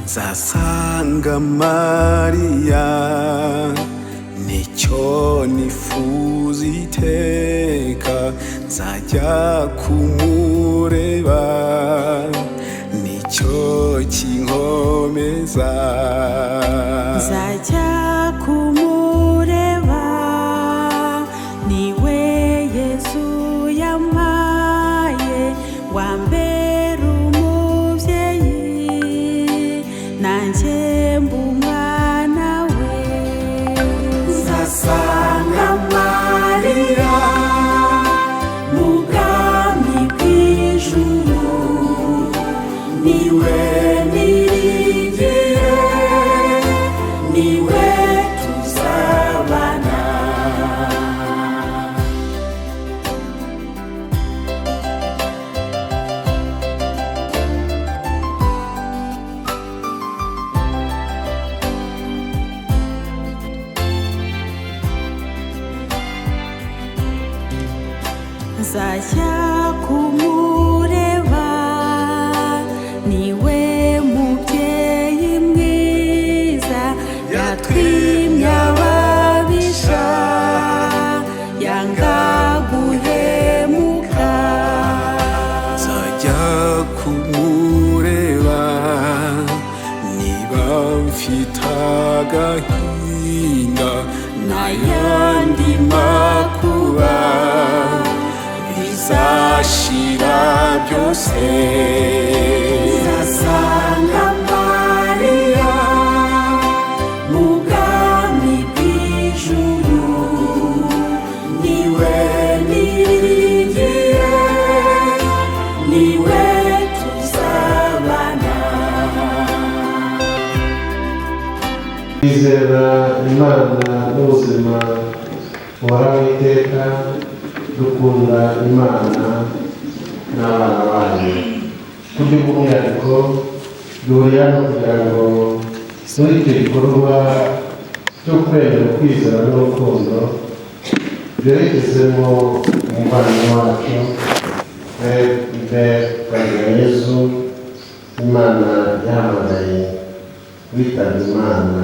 Nzasanga Mariya, nicyo nifuza iteka. Nzajya kumureba, nicyo kinkomeza. Nzajya kumureba, niwe Yesu yampaye wambera umubyeyi, nanjye mba umwana we. Nzasanga Mariya mu bwami bw'ijuru, niwe niringiye, niwe tuzabana. Nzajya kumureba, niwe mubyeyi mwiza, yatwimye ababisha, yanga guhemuka. Nzajya kumureba niba mfite agahinda n'ayandi makuba, bizashira byose. Nzasanga Mariya mu bwami bw'ijuru, niwe niringiye, niwe tuzabana. Twizera Imana n'ubuzima buhoraho iteka, dukunda Imana n'abana bayo. Ku buryo bw'umwihariko duhuriye hano kugira ngo muri icyo gikorwa cyo kurengera ukwizera n'urukundo byerekezemo umuvandimwe wacu Hubert Twagirayezu, Imana yahamagaye, witabye Imana.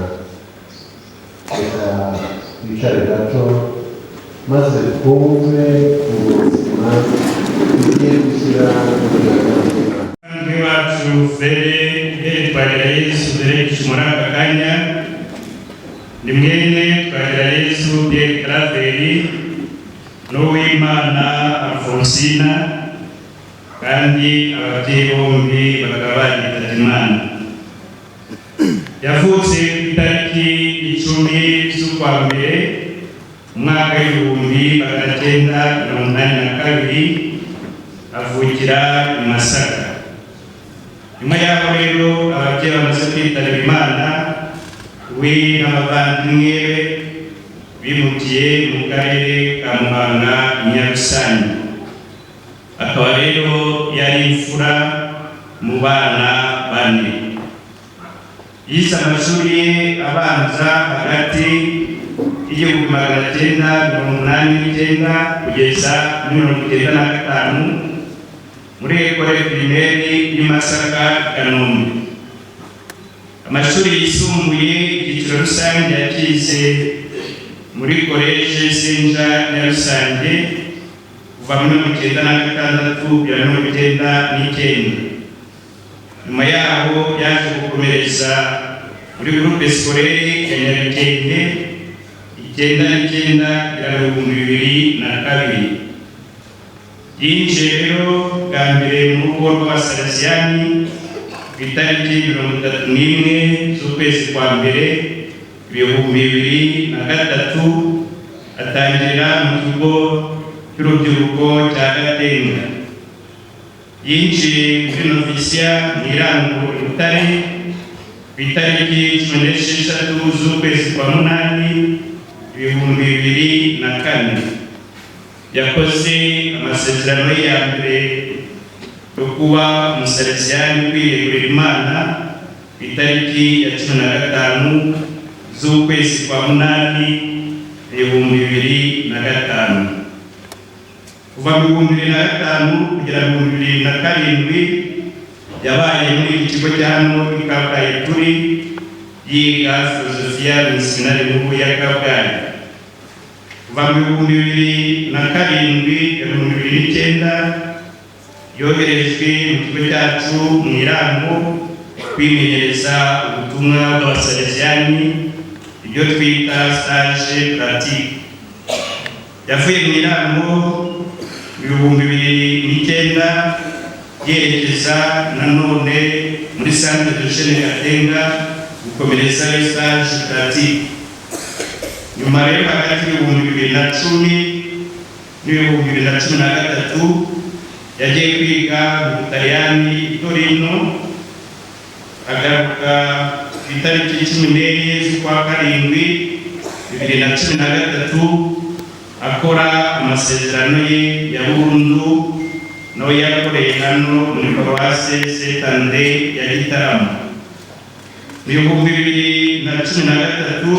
Reka twicare gato maze twumve ubuzima tugiye gushyira mu biganza by'Imana. Umuvandimwe wacu Fere Twagirayezu duherekeje muri aka kanya ni mwene Twagirayezu Pierre Claver n'Uwimana Alphonsina, kandi ababyeyi bombi bakaba baritabye Imana. Yavutse ku itariki 10 z'ukwa mbere, umwaka w'1982, avukira i Masaka. Nyuma y'aho rero ababyeyi bamaze kwitabira Imana, we n'abavandimwe be bimukiye mu karere ka Muhanga i Nyarusange. Akaba rero yari imfura mu bana bane. Yize amashuri ye abanza hagati y'1989 kugeza muri 95 muri École Primaire y'i Masaka, Kanombe. Amashuri yisumbuye icyiciro rusange yakize muri Collège Saint Jean Nyarusange kuva muri 96 kugera 99. Nyuma yaho yaje gukomereza muri Groupe Scolaire ya Nyarugenge 99 kugera mu 2002. Yinjiye rero bwa mbere mu rugo rw'Abasalesiyani ku itariki 31 z'ukwezi kwa mbere 2003, atangirira mu kigo cy'urubyiruko cya Gatenga. Yinjiye muri novisiya mu Irango i Butare ku itariki 16 z'ukwezi kwa munani 2004. Yakoze amasezerano ye ya mbere yo kuba Umusalesiyani kwiyegurira Imana ku itariki ya 15 z'ukwezi kwa munani 2005. Kuva mu 2005 kugera mu 2007 yabaye muri iki kigo cya hano i Kabgayi turi, yiga filozofiya mu Iseminari Nkuru ya Kabgayi. Kuva mu 2007 kugera mu 2009 yoherejwe mu kigo cyacu mu Irango kwimenyereza ubutumwa bw'Abasalesiyani, ibyo twita stage pratique. Yavuye mu Irango mu 2009 yerekeza nanone muri Centre de Jeunes Gatenga gukomerezayo stage pratique. Nyuma rero, hagati y'2010 n'2013 yagiye kwiga mu Butaliyani i Torino, agaruka ku itariki 14 z'ukwa karindwi 2013, akora amasezerano ye ya burundu, nawe yakoreye hano muri Paruwase Saint André ya Gitarama. Mu 2013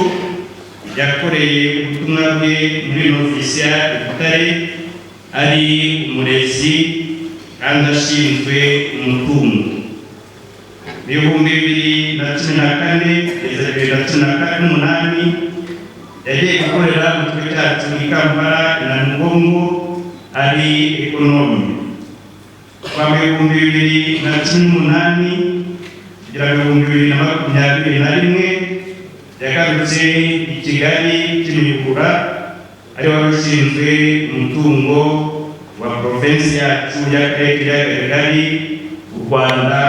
yakoreye ubutumwa bwe muri novisiya i Butare, ari umurezi kandi ashinzwe umutungo. Mu 2014 kugeza 2018 yagiye gukorera mu kigo cyacu i Kampala i Namugongo, ari économe. Kuva mu 2018 kugera mu 2021 yagarutse i Kigali Kimihurura, ari wari ushinzwe umutungo wa provinsi yacu y'Akarere k'ibiyaga bigari, u Rwanda,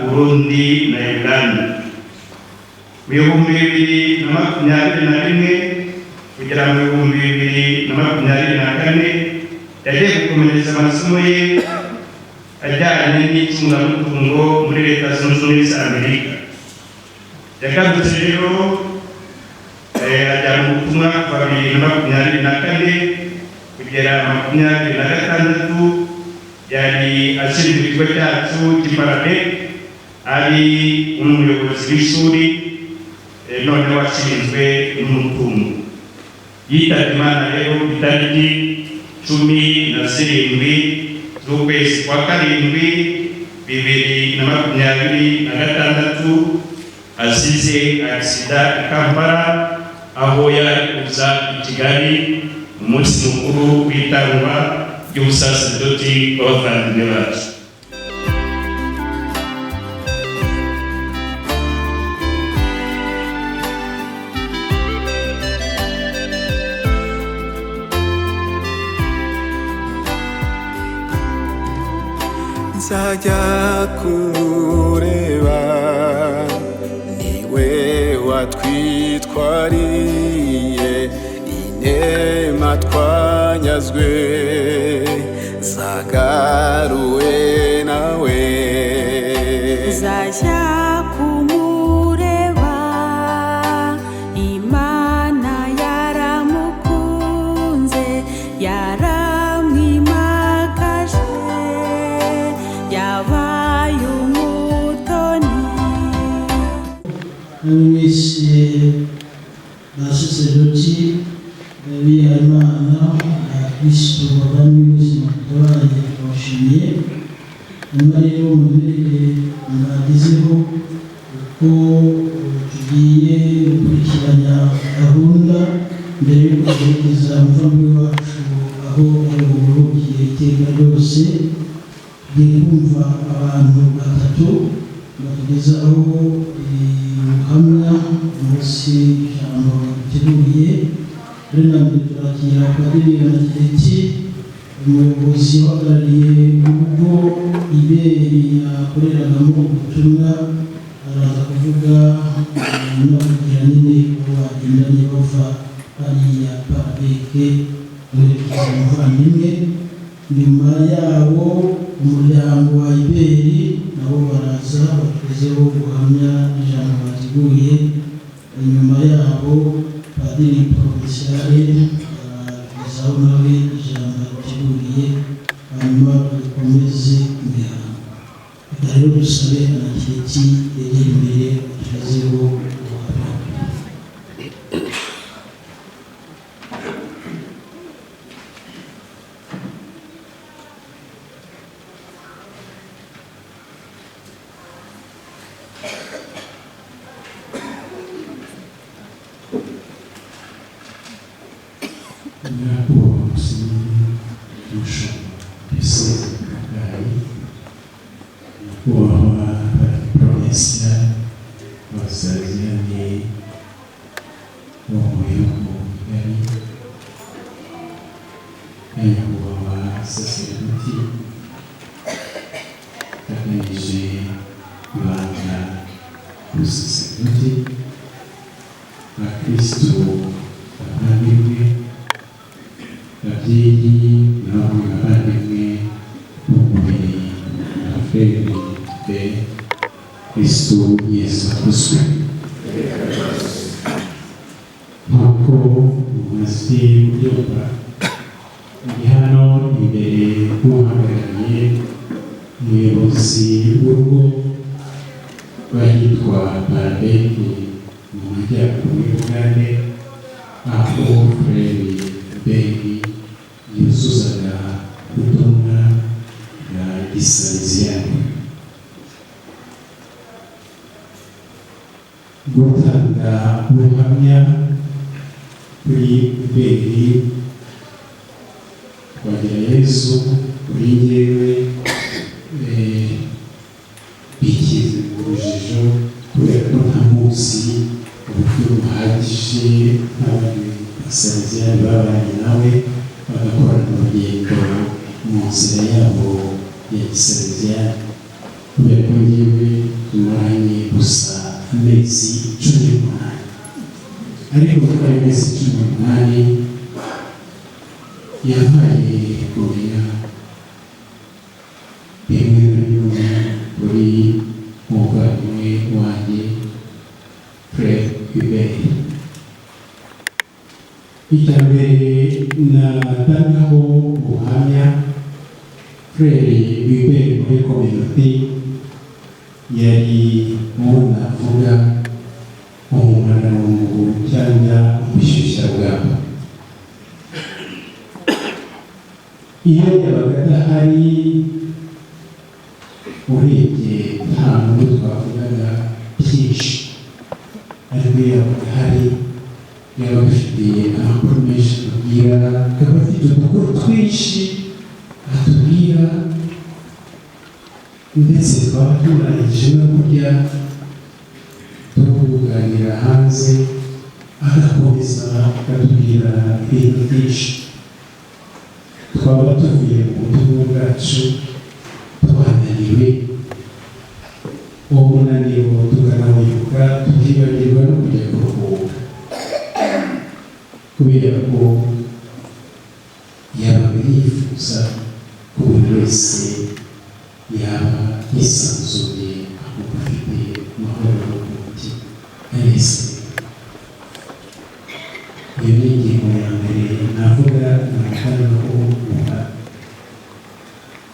Uburundi na Uganda. Mu 2021 kugera mu 2024 yagiye gukomereza amasomo ye ajyanye n'icungamutungo muri Leta Zunze Ubumwe za Amerika. Yagarutse rero, ajya mu butumwa kuva 2024 kugera 26, yari ashinzwe ikigo cyacu cy'Iparade, ari umuyobozi w'ishuri, noneho ashinzwe n'umutungo. Yitabye Imana rero ku itariki 17 z'ukwezi kwa karindwi 2026, azize accident i Kampala, aho yari kuza i Kigali mu munsi mukuru w'itangwa ry'ubusaseridoti bw'abavandimwe bacu. Nzajya kumureba, niwe watwitwariye inema twanyazwe, zagaruwe nawe. Nzajya kumureba, Imana yaramukunze, yaramwimakaje, yabaye umutoni. Mwese basaseridoti, bihayimana, abakristo bavandimwe mwese mwatabaye, turabashimiye. Hanyuma rero mubereke mwagezeho uko tugiye gukurikiranya gahunda mbere y'uko duherekeza umuvandimwe wacu aho ari buruhukiye iteka ryose. Tugiye kumva abantu batatu. Batugezaho ubuhamya munsi ijambo baduteguriye. Mbere na mbere turakira Padiri Anakereti, umuyobozi uhagarariye urugo Iberi yakoreragamo ubutumwa. Araza kuvuga n'abagira nyine uwo bagendanye bava hariya Parabeke werekeza umuvandimwe. Nyuma yabo umuryango wa Iberi nabo baraza batugezeho ubuhamya n'ijambo bateguye. Inyuma yabo Padiri Provinciale aratugezaho nawe ijambo yateguriye, hanyuma dukomeze imihango. Reka rero dusabe Anakireti yegere imbere atugezeho ubuhamya. Nyakubahwa Musenyeri Umushumba Diyoseze ya Kabgayi, Nyakubahwa Provincial Abasaziyani bo mu bihugu bigari, na Nyakubahwa Saseredoti agamije ibanga ry'ubusaseredoti, Bakristu bavandimwe, babyeyi namwe bavandimwe b'umubiri na frere be Kristu Yesu akuzwe. Nk'uko mumaze kubyumva, ndi hano imbere y'uhagarariye umuyobozi w'urugo rw'ahitwa Parabeke mu majyaruguru y'Ubugande, aho Frere Beri yuzuzaga ubutumwa bwa gisaleziyani. Gutanga ubuhamya kuri Beri Twagirayezu kuri njyewe bishyize mu rujijo, kubera ko ntamuzi uburyo buhagije n'abandi basaleziyani babanye nawe bagakorana urugendo mu nzira yabo ya gisaleziyani, kubera ko njyewe tumaranye gusa amezi 18. Ariko kuko ayo mezi 18 yampaye kumenya bimwe na bimwe kuri umuvandimwe wanjye Frere Hubert. Icya mbere natangaho ubuhamya, Frere Hubert muri kominote yari uwo navuga umumararungu cyangwa umushyushyarugamba. Iyo yabaga adahari, urebye nta nkuru twavugaga byinshi, ariko iyo yabaga ahari yabaga afite amakuru menshi atubwira, akaba afite udukuru twinshi atubwira, ndetse twaba turangije no kurya tukuganira hanze, agakomeza akatubwira ibintu byinshi. Twaba tuvuye mu butumwa bwacu twananiwe, uwo munaniro tukanawibuka tukibagirwa no kujya kuruhuka, kubera ko yabaga yifuza ko buri wese yaba yisanzuye, akumva afite amahoro mu mutima, anezerewe. Iyo ni ingingo ya mbere navuga natangaho ubuhamya.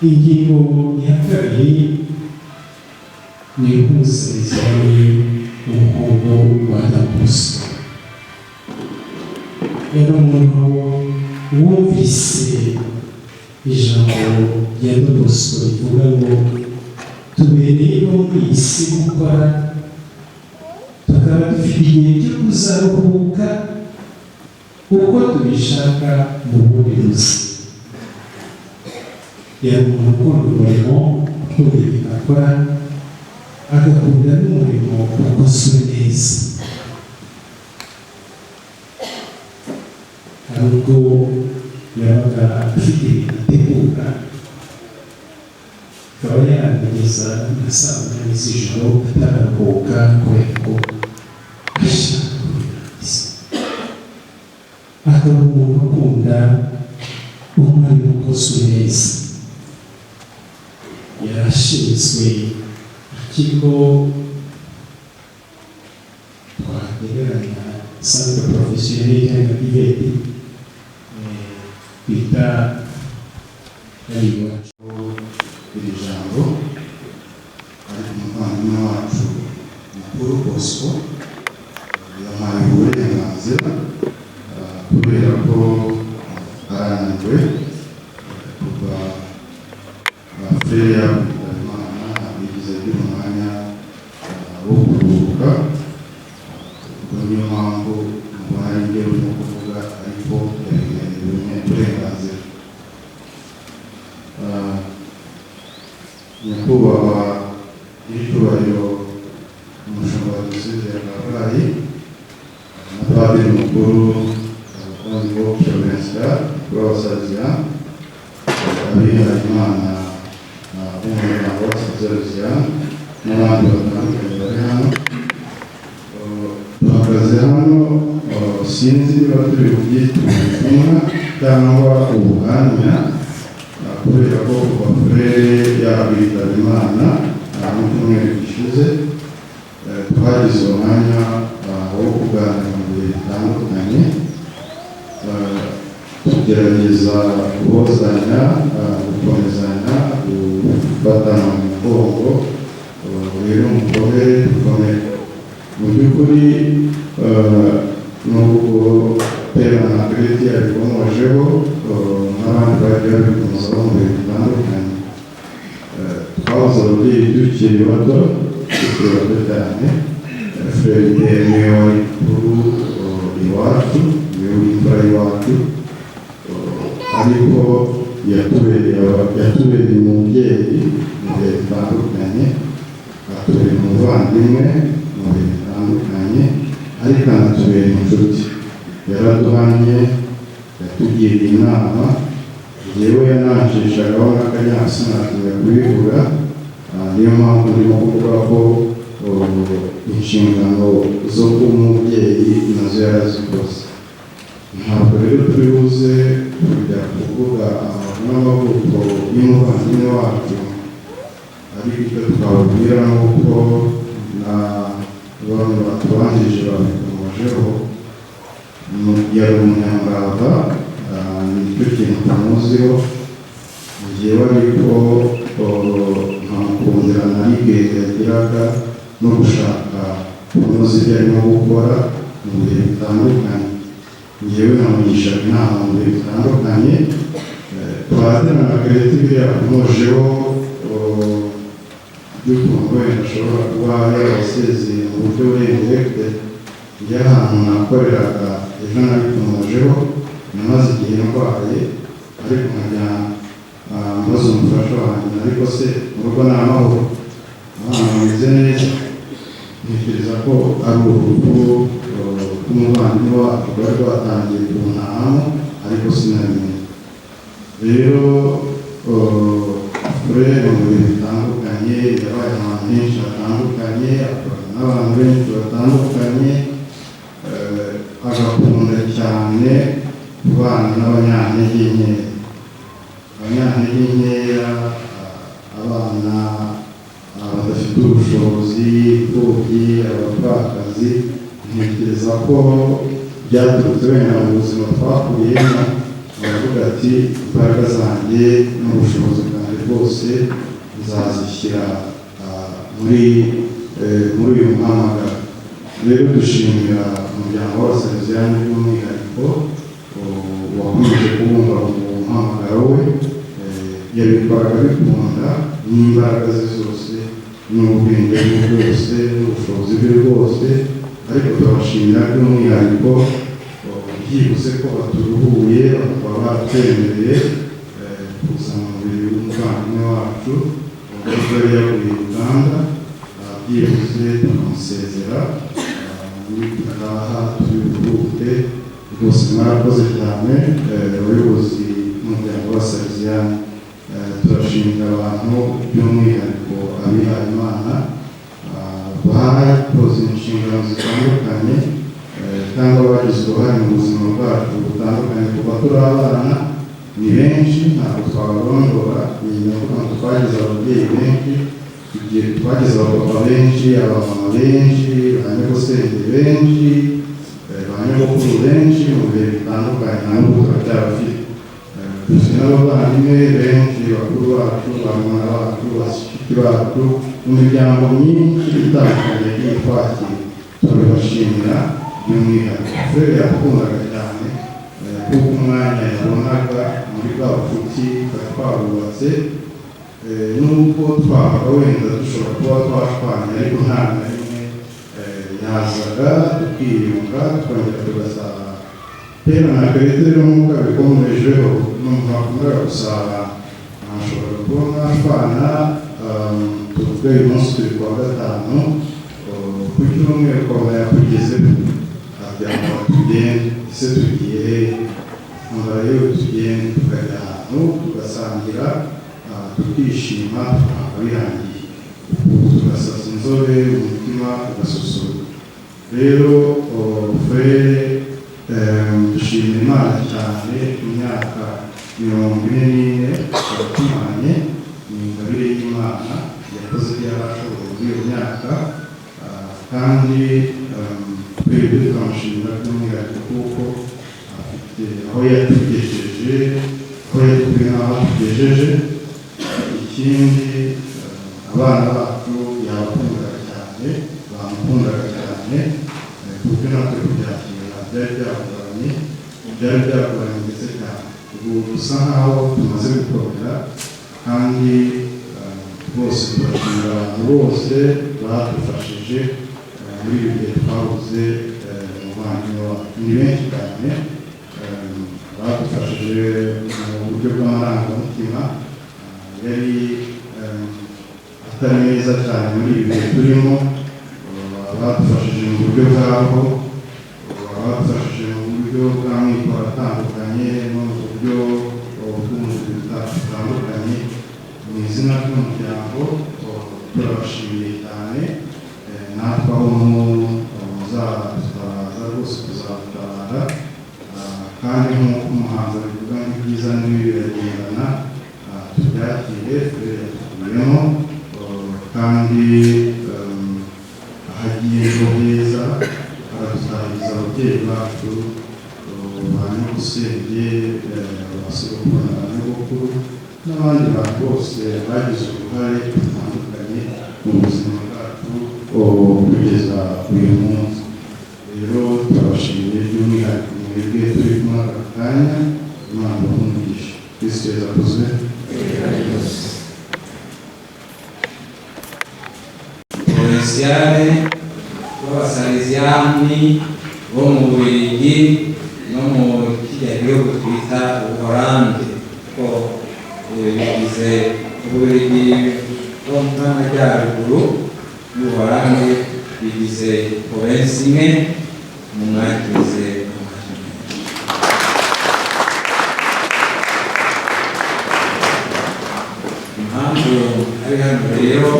Ingingo ya kabiri ni umusaleziyani w'umuhungu wa Don Bosco. Yari umuntu wumvise ijambo rya Don Bosco rivuga ngo tubereyeho muri iyi si gukora, tukaba dufite igihe cyo kuzaruhuka uko tubishaka mu bundi buzima. Yari umuntu ukunda umurimo, ukunda ibintu akora. Agakunda n'umurimo ukozwe neza. Hari ubwo yabaga afite ibintu ategura, akaba yanageza nka saa 8 z'ijoro atararuhuka kubera ko ashaka kubirangiza. Akaba umuntu ukunda umurimo ukozwe neza. Yarashinzwe ikigo twagereranya centre professionnel cyangwa TVET twita ari iwacu. Iri jambo ariko umuvandimwe wacu mukuru Bosco yampaye uburenganzira kubera ko arananiwe kuva frère yakwitaba Imana, ntabwo agira umwanya wo kuruhuka. Ubwo niyo mpamvu mubona ari njye urimo kuvuga, ariko yabiherewe uburenganzira. Nyakubahwa nyiricyubahiro umushumba wa Diyoseze ya Kabgayi na padiri mukuru wo Provincial w'Abasalesian, abihaye Imana b'umuryango w'Abasalesian n'abandi batandukanye bari hano, duhagaze hano, sinzi niba turi bubyite ubutumwa cyangwa ubuhamya, kubera ko kuva frère yakwitaba Imana mu cyumweru gishize, twagize umwanya wo kuganira mu bihe bitandukanye, tugerageza guhozanya, gukomezanya, gufatana mu mugongo. Rero mukomere, dukomere. Mu by'ukuri, nubwo Père Marguerite yabikomojeho, n'abandi bagiye babikomozaho mu bihe bitandukanye, twabuze ababyeyi tukiri bato, tukiri bato cyane. Frère niwe wari mukuru iwacu, niwe w'imfura iwacu, ariko yatubereye umubyeyi mu bihe bitandukanye, atubera umuvandimwe mu bihe bitandukanye, ariko anatubera inshuti. Yaraduhannye, yatugiriye inama, njyewe yananshishagaho n'akanyafu, sinatinya kubivuga. Niyo mpamvu ndimo kuvuga ko inshingano zo kuba umubyeyi nazo yarazikoze. Ntabwo rero turi buze kujya kuvuga amavu n'amavuko y'umuvandimwe wacu, ariko icyo twababwira ni uko na bamwe batubanjirije babikomojeho, yari umunyamurava, nicyo kintu tumuziho. Njyewe ariko nkamukundira na rigueur yagiraga no gushaka kunoza ibyo arimo gukora mu bihe bitandukanye. Njyewe namugishaga inama mu bihe bitandukanye. Padiri na Marguerite ibyo yakomojeho by'ukuntu wenda ashobora kuba yarabasezeye mu buryo burengeje, njye ahantu nakoreraga ejo nabikomojeho, namaze igihe ndwaye, ariko nkajya mbaza umufasha wanjye, ariko se mu rugo ni amahoro, abana bameze neza? Ntekereza ko ari urupfu rw'umuvandimwe wacu rwari rwatangiye kuntahamo, ariko sinabimenya. Rero frère mu bihe bitandukanye yabaye ahantu henshi hatandukanye, akorana n'abantu benshi batandukanye, agakunda cyane kubana n'abanyantege nkeya, abanyantege nkeya, abana badafite ubushobozi, imfubyi, abapfakazi. Ntekereza ko byaturutse wenda mu buzima twakuriyemo, baravuga ati imbaraga zanjye n'ubushobozi bwanjye bwose nzazishyira muri uyu muhamagaro. Rero dushimira umuryango w'Abasaleziyani by'umwihariko wakomeje kubungabunga uwo muhamagaro we. Yabikoraga bikunda n'imbaraga ze zose n'ubwenge bwe bwose n'ubushobozi bwe bwose, ariko turabashimira by'umwihariko byibuze ko baturuhuye, bakaba baratwemereye kuzana umubiri w'umuvandimwe wacu ubwo yari yaguye Uganda. Byibuze tukamusezera ngaha turi buruhuke. Rwose mwarakoze cyane, abayobozi b'umuryango wa Salesiani. Turashimira abantu by'umwihariko abihaye Imana bakoze inshingano zitandukanye cyangwa bagize uruhare mu buzima bwacu butandukanye kuva turi abana. Ni benshi, ntabwo twabarondora. Ni ndavuga ngo twagize ababyeyi benshi, igihe twagize abapapa benshi, abamama benshi, ba nyogosenge benshi, ba nyogokuru benshi mu bihe bitandukanye, na n'ubu turacyabafite. Dufite n'abavandimwe benshi, bakuru bacu, barumuna bacu, bashiki bacu, mu miryango myinshi itandukanye yagiye twakira. Turabibashimira by'umwihariko. Frere yakundaga cyane, kuko umwanya yabonaga muri bwa bucuti twari twabubatse, nubwo twabaga wenda dushobora kuba twashwanye, ariko nta na rimwe yazaga tukiyunga, tukongera tugasabana. Rero na Karete rero nk'uko yabikomojeho, ni umuntu wakundaga gusabana. Ashobora kuba mwashwana, tuvuge uyu munsi turi kuwa gatanu, ku cyumweru ukabona yakugezeho agira ngo tugende. Ese tugiye hehe? Mbara yewe tugende, tukajya ahantu tugasangira, tukishima, tukaba birangiye, ubu tugasasa inzobe, umutima ugasusuruka. Rero frere, dushimira Imana cyane. Imyaka 44 tumaranye ni ingabire y'Imana, yakoze ibyo yarashoboye muri iyo myaka. Kandi twebwe tukamushimira by'umwihariko kuko afite aho yatugejeje, aho yatukuye n'aho atugejeje. Ikindi, abana bacu yabakundaga cyane, bamukundaga cyane, ku buryo natwe kubyakira byari byagoranye, byari byagoranye ndetse cyane. Ubu dusa nkaho tumaze gukomera, kandi rwose turashimira abantu bose badufashije muri ibi bihe twabuze umuvandimwe wacu. Ni benshi cyane badufashije mu buryo bw'amarangamutima, yari atari meza cyane muri ibi bihe turimo. Badufashije mu buryo bwabo, badufashije mu buryo bw'amikoro atandukanye no mu buryo bw'umubiri butandukanye. Mu izina ry'umuryango turabashimiye cyane. Natwe aho muzadutabaza rwose tuzadutabara. Kandi nk'uko umuhanzi abivuga ngo ibyiza n'ibibi biragendana, tubyakire. Tubiyemo kandi ahagiye ejo heza haradutahiriza ababyeyi bacu, ba nyogosenge, ba sogokuru na ba nyogokuru n'abandi bantu bose bagize uruhare rutandukanye mu buzima bwacu kugeza uyu munsi. Rero turabashimiye by'umwihariko mwebwe turi kumwe aka kanya. Imana ibahe umugisha. Kristo Yezu akuzwe. Provinciale b'Abasaleziyani bo mu Bubiligi no mu kirya gihugu twita Ubuholande, kuko bigize Ububiligi bwo mu Majyaruguru n'Ubuholande bigize provinsi imwe. Mumwakirize amashyi menshi. Impamvu ari hano rero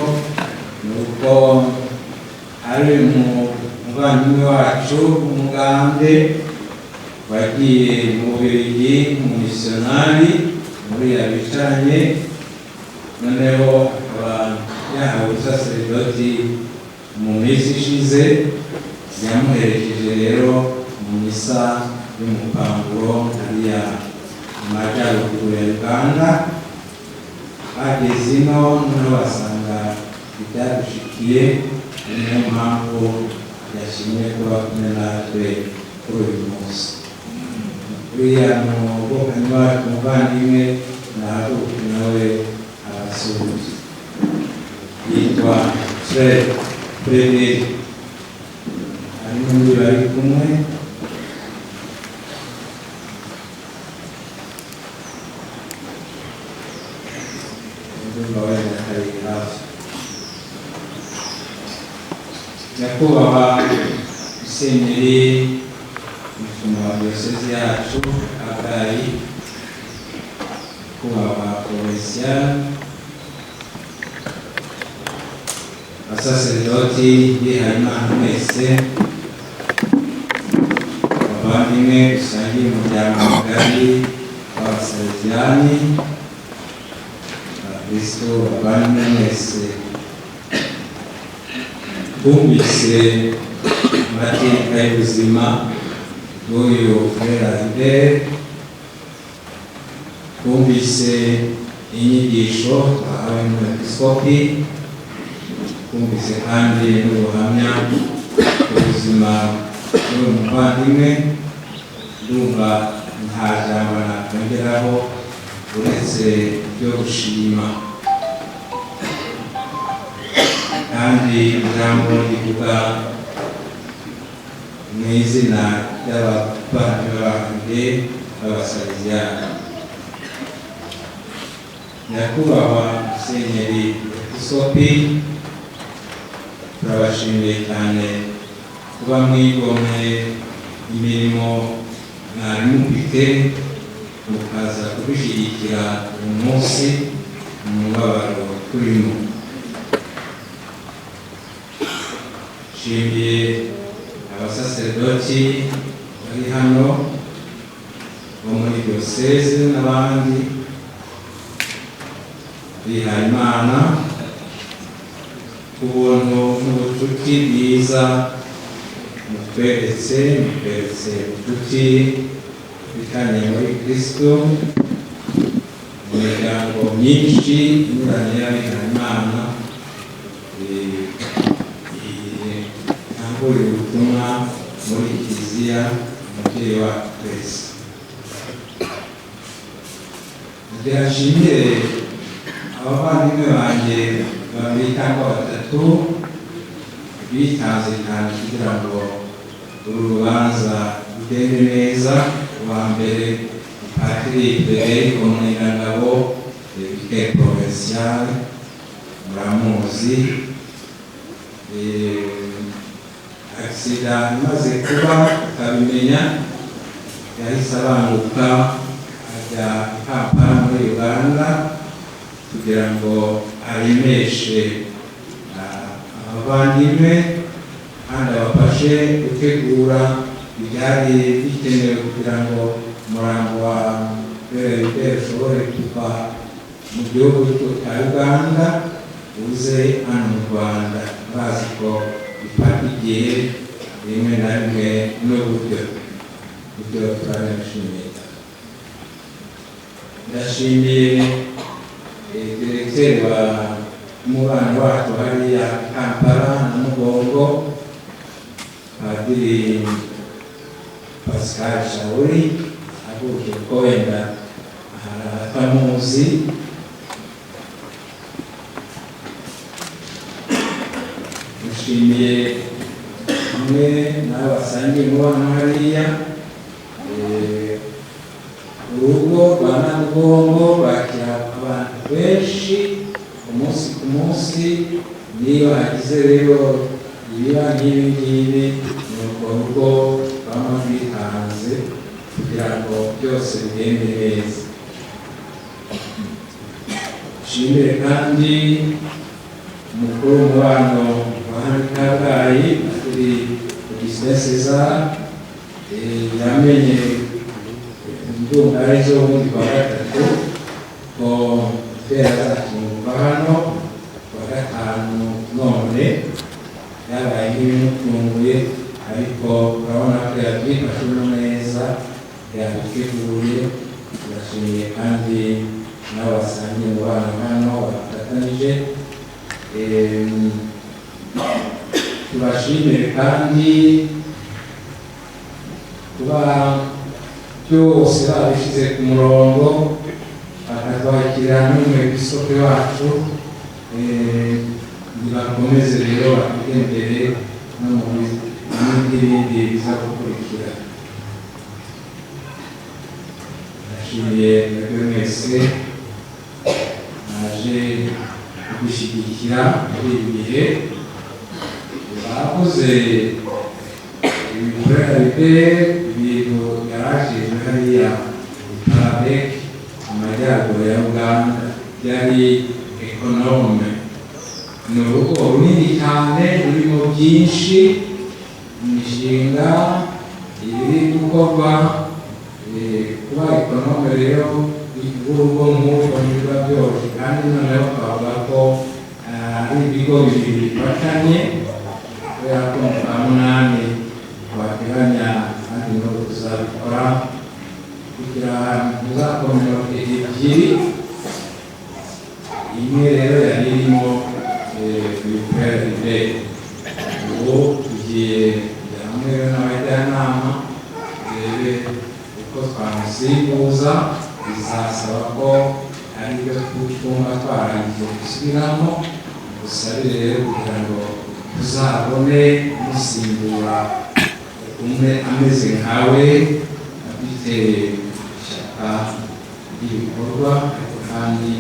ni uko ari umuvandimwe wacu w'umugande wagiye mu Bubiligi, umumisiyonari muri bicaranye, noneho akaba yahawe ubusaseridoti mu minsi ishize. Yamuherekeje rero mu misa y'umukanguro hariya mu majyaruguru ya Uganda. Bageze ino noneho basanga ibyadushikiye, niyo mpamvu yashimye kuba kumwe natwe kuri uyu munsi. Uriya mubokanyi wacu umuvandimwe nahaguruke nawe abasuhuze. Yitwa Fred Frederic, hari n'undi bari kumwe. Ndumva wenda kari hafi. Nyakubahwa Musenyeri Umushumba wa Diyosezi yacu Kabgayi, Nyakubahwa Provincial, Abasaseredoti bihayimana mwese, abavandimwe dusangiye umuryango mugari w'Abasaleziyani, Abakristo bavandimwe mwese, twumvise amateka y'ubuzima bw'uyu Frère Albert, twumvise inyigisho twahawe n'umwepiskopi, twumvise kandi n'ubuhamya bw'ubuzima bw'uyu muvandimwe. Ndumva nta jambo nakongeraho uretse ibyo gushima, kandi ijambo rivuga mu izina ry'abavandimwe banjye b'Abasaleziyani. Nyakubahwa Musenyeri Episkopi, turabashimiye cyane kuba mwigomwe imirimo mwari mufite mukaza kudushyigikira uyu munsi mu mubabaro turimo. Nshimiye abasaseredoti bari hano bo muri diyoseze n'abandi bihayimana ku buntu n'ubucuti bwiza mutweretse ubucuti bwitanye muri Kristo mu miryango myinshi inyuranye y'abihayimana itangurira ubutumwa muri Kiliziya umubyeyi wacu twese. Ngira nshimire abavandimwe banjye babiri cyangwa batatu bitanze cyane kugira ngo uru rubanza rugende neza. Uwa mbere Padiri Federico Munyenangabo, vicaire provincial, muramuzi. Agisida imaze kuba tukabimenya, yahise abanguka ajya i Kampala muri Uganda kugira ngo aremeshe abavandimwe kandi abafashe gutegura ibyari bikenewe kugira ngo umurambo wa Frère ushobore kuva mu gihugu cya Uganda uze hano mu Rwanda. Bazi ko bifata igihe rimwe na rimwe n'uburyo, ibyo turabishimiye. Ndashimiye diregiteri wa umubano wacu hariya Kampala na Mugongo, Padiri Pascal Shauri, ahuje ko wenda hari abatamuzi. Mushimiye hamwe n'abo basangiye umubano hariya, urugo rwa Namugongo rwakira abantu benshi umunsi ku munsi. Niba hagize rero ibiba nk'ibi ngibi, ni urwo rugo baba rwitanze kugira ngo byose bigende neza. Nshimire kandi umukuru w'umubano wa hano i Kabgayi, Padiri Augustin César, yamenye ndumva ari ejo bundi kuwa gatatu ko Frère azakingurwa hano kuwa gatanu, none byabaye nk'ibimutunguye, ariko urabona ko yabyifashemo neza, yabiteguye. Turashimiye kandi n'abo basangiye umubano hano bafatanyije. Tubashimire kandi kuba byose babishyize ku murongo, bakatwakira n'umwepiskopi wacu. Nibakomeze rero batujye imbere no mu n'ibindi biza gukurikira. Ndashimiye mwebwe mwese mwaje kudushyigikira muri ibi bihe. Avuze ibikorere ibintu yarashinzwe hariya Paradek mu majyaruguru ya Uganda, yari économe. Ni urugo runini cyane rurimo byinshi, imishinga iri gukorwa. Kuba économe rero w'urugo nk'urwo ntibiba byoroshye, kandi noneho twavuga ko ari ibigo bibiri bifatanye, kubera ko mu kwa munani twateganya, kandi n'ubu tuzabikora, kugira za communauté ebyiri. Imwe rero yari irimo ibikorere, ubu tugiye kujya hamwe rero n'abajyanama turebe uko twamusimbuza. Bizasaba ko ari byo twumva twarangije gusubiramo. Dusabe rero kugira ngo tuzabone musimbura umwe ameze nkawe, afite ishyaka ry'ibikorwa, ariko kandi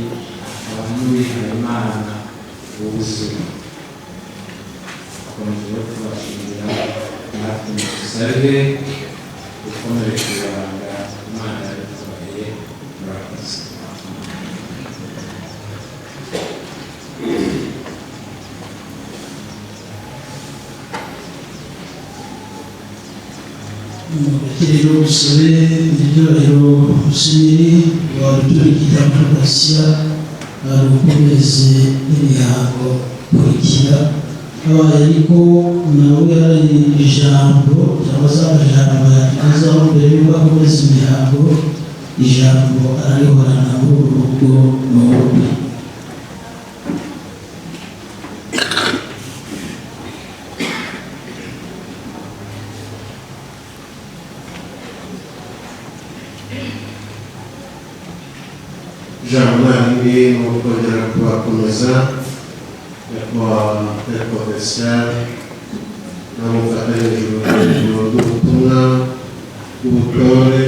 akaba n'uwihaye Imana w'ubuzima. Dukomeje rero kubashimira, natwe dusabe gukomere ku ibanga Imana yabitubaye. Murakoze. Rero usabe ibyubahiro Musenyeri waduturikira Pasiya rukomeze n'imihango ikurikira. Abaye ariko nawe hari ijambo cyangwa se amajambo yatugezaho mbere y'uko akomeza imihango, ijambo ararihorana muri uru rugo ni urwe. Ijambo narindi ni ukongera kubakomeza, nyakubahwa père provincial n'amufatanyije urugendo rw'ubutumwa bw'ubutore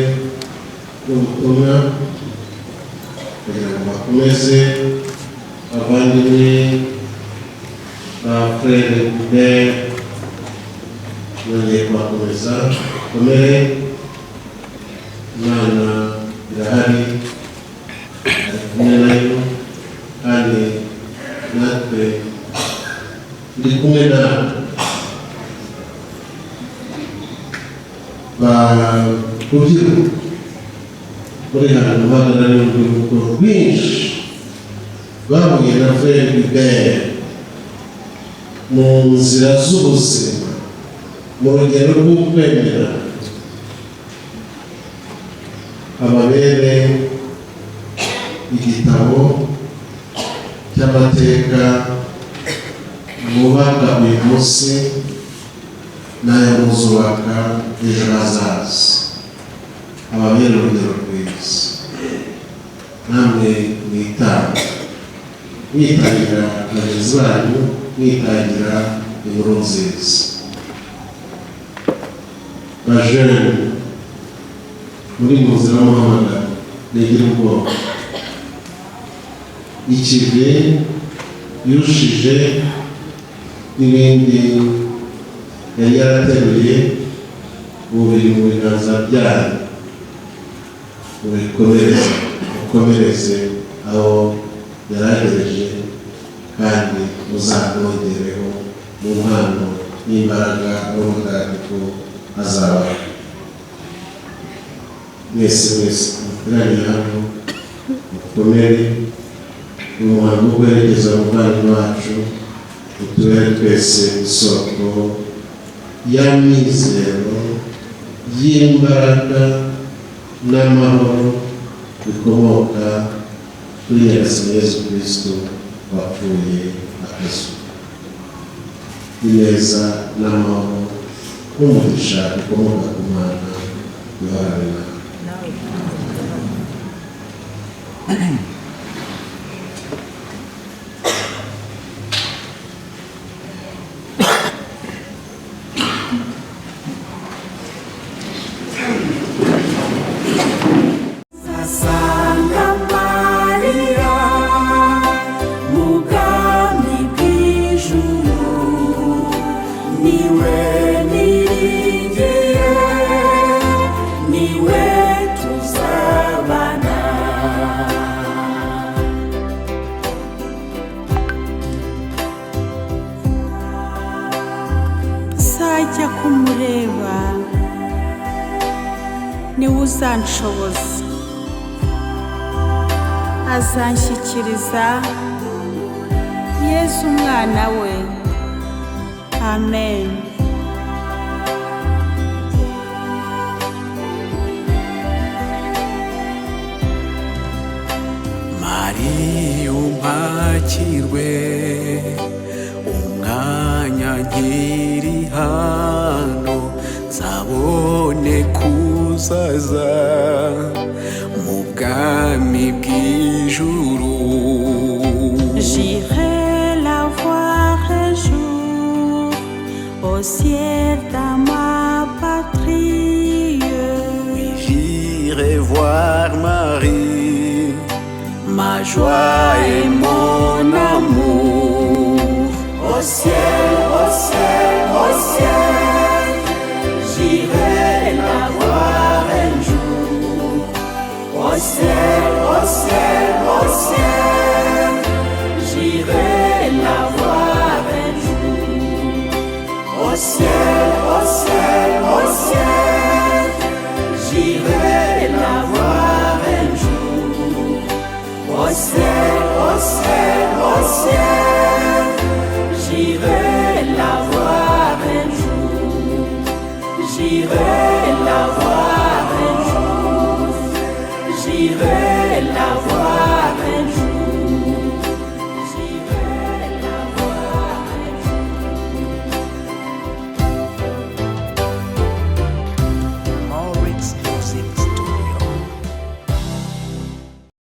bw'ubutumwa, kugira ngo bakomeze abavandimwe ba frère Hubert. Nongeye kubakomeza, bakomere, Imana irahari, ari kumwe nayo, kandi natwe ndi kumwe nawe. Ba rubyiruko muri hano muhagarariye urubyiruko rwinshi rwahuye na frère Hubert mu nzira z'ubuzima, mu rugendo rw'ukwemera, ababere igitabo cy'amateka mwubaka uyu munsi n'ayo muzubaka ejo hazaza, ababere urugero rwiza. Namwe mwitanga, mwitangira bagenzi banyu, mwitangira inkuru nziza. Bajeunes muri mu nzira y'umuhamagaro, ntigira ubwoba, ikivi yushije n'ibindi yari yarateruye ubu biri mu biganza byanyu. Mubikomereze, mukomereze aho yaragereje, kandi muzamwongereho mu mpano n'imbaraga n'ubutagatifu azabaha. Mwese mwese muteraniye hano, mukomere mu muhango wo guherekeza umuvandimwe wacu, utubere twese isoko y'amizero, y'imbaraga n'amahoro bikomoka kuri Nyagasani Yezu Kristo wapfuye akazuka. Ineza n'amahoro n'umugisha bikomoka ku Mana bihorane nawe. Sanga Mariya mu bwami bw'ijuru. Ni Kumureba niwe uzanshoboza, azanshyikiriza Yezu umwana we. Amen. Mariya umpakirwe, umwanya nkiri hano, nzabone kuzaza mu bwami bw'ijuru. J'irai la voir un jour au ciel dans ma patrie. J'irai voir Marie, ma joie et mon amour. Au ciel, au ciel, au ciel, j'irai la voir un jour. Au ciel, au ciel, au ciel, j'irai la voir un jour. Au ciel, au ciel, au ciel, j'irai la voir un jour. Au ciel, au ciel, au ciel, j'irai la voir un jour. J'irai